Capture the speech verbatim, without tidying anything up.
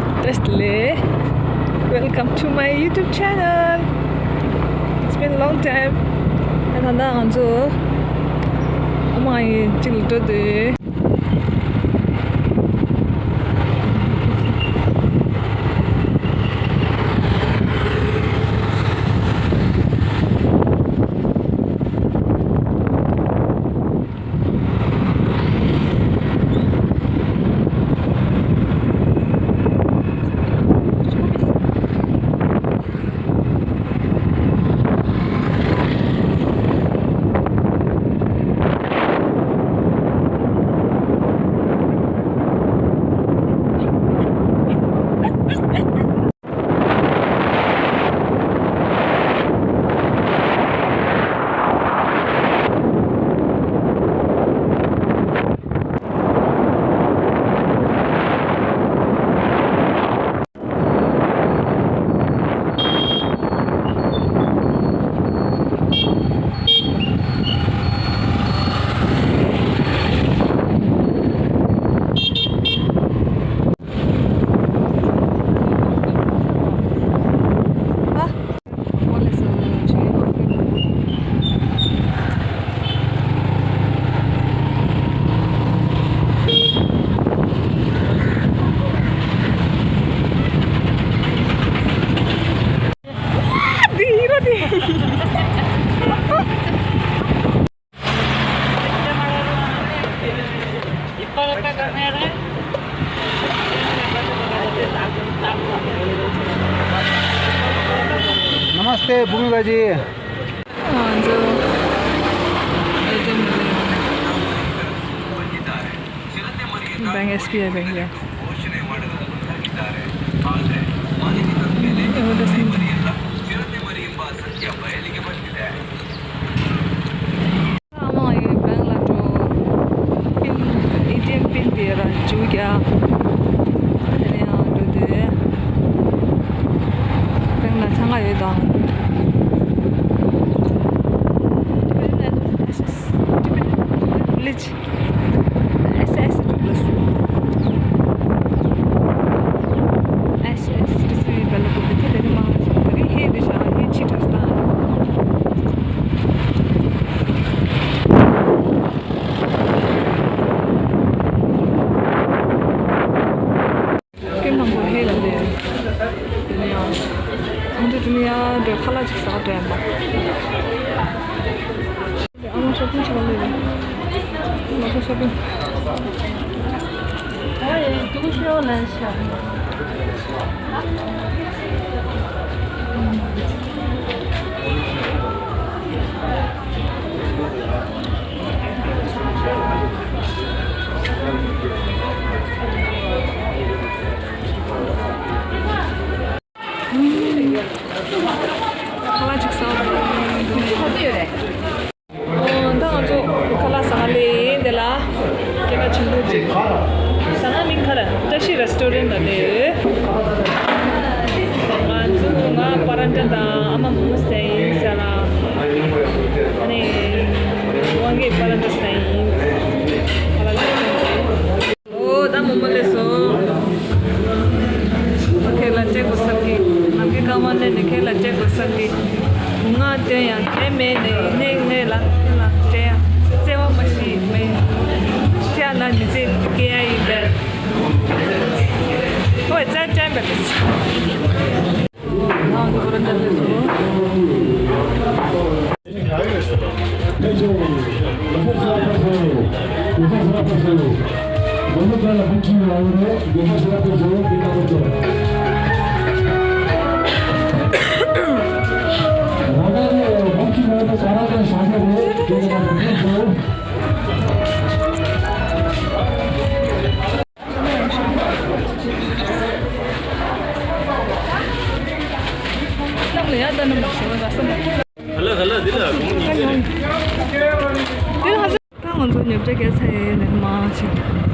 བཀྲ་ཤིས་བདེ་ལེགས། Welcome to my YouTube channel. It's been a long time. ད་ད་ང་ཚོ་ཨ་མ་ཡི་གཅིག་ལ་འགྲོ་དུས། नमस्ते भूमि बाजी। ང་ཚོ་ཨེ་ཊི་ཨེམ་ནང་ལ་ཡོད། Bank, S B I Bank ལ། ཨེ་ཝེ་ཊི་སི་མེན་ཊི། ཨ་མ་ཡི་བེང་ལ་འགྲོ། པིན། ཨེ་ཊི་ཨེམ་པིན་དེ་ར་འཇུ་རྒྱ། དེ་ནས་ཡང་འགྲོ་དུས། བེང་ལ་འཚང་ཁ་ཡོད་དང་། ལིཅ། S S plus. S S display develop with the very mark. Very heavy, heavy cheat of time. ཀུན་དང་པོ་ཧེ་ལ་ལས། དེ་ནས་ཡང་། ཚོང་འདུས་དེ་ནས་ཡར་འགྲོ་ཁ་ལག་ཅིག་ཟ་འགྲོ་ཡ་མ། ཨ་མ་ཤོ་པིང་བྱེད་པ་ལས། ང་ཚོ་ཤོ་པིང་། ཨ་ཡེ་ཏུ་ཤོ་ལན་ཤ། ཁ་ལག་ཅིག་ཟ་བ་རེད། ཨོ། ད་ང་ཚོ་ཁ་ལག་ཟ་ག་སླེབས་ཡིན། དེ་ལ་སྐད་གྲགས་ཆེན་པོ་ཅིག་ཟ་ཁང་མིང་ག་རེ། བཀྲ་ཤིས་རེ་སི་ཊོ་རེན་ཊི་ལ་སླེབས། ང་ཚོ་ང་པ་རན་ཊ་དང་ཨ་མ་མོག་མོག་ཟ་ཡིན་ཟེར་ལ། ཨ་ནི་དབང་གིས་པ་རན་ཊ་ཟ་ཡིན། ཁ་ལག་ལ་ཨོ། ད་མོག་མོག་སླེབས་སོང་། ཁྱེད་ལ་སྤྲད་དགོས་བསམ་གི། ནམ་མཁའི་ཀ་བ་ལེན་ནས་ཁྱེད་ལ་སྤྲད་དགོས་བསམ་གི། ང་སྟོན་ཡང་ཁྱེད་མེད་ནས་ཡིན་ནའི་ངས་ལ་ཁྱེད་ལ་སྤྲད་ཡ། བརྩེ་བ་མ་ཤི་མེད། ཁྱེད་ལ་མི་ཚེ་སྐྱེལ་ཡ་ཡིན་པས། ཨོ་ཙ་ཙ་འབད་པས། ད་ང་ཚོ་ཉོ་ཆ་རྒྱག་ཚར་ཡོད་ནས་མ་ཕྱིན།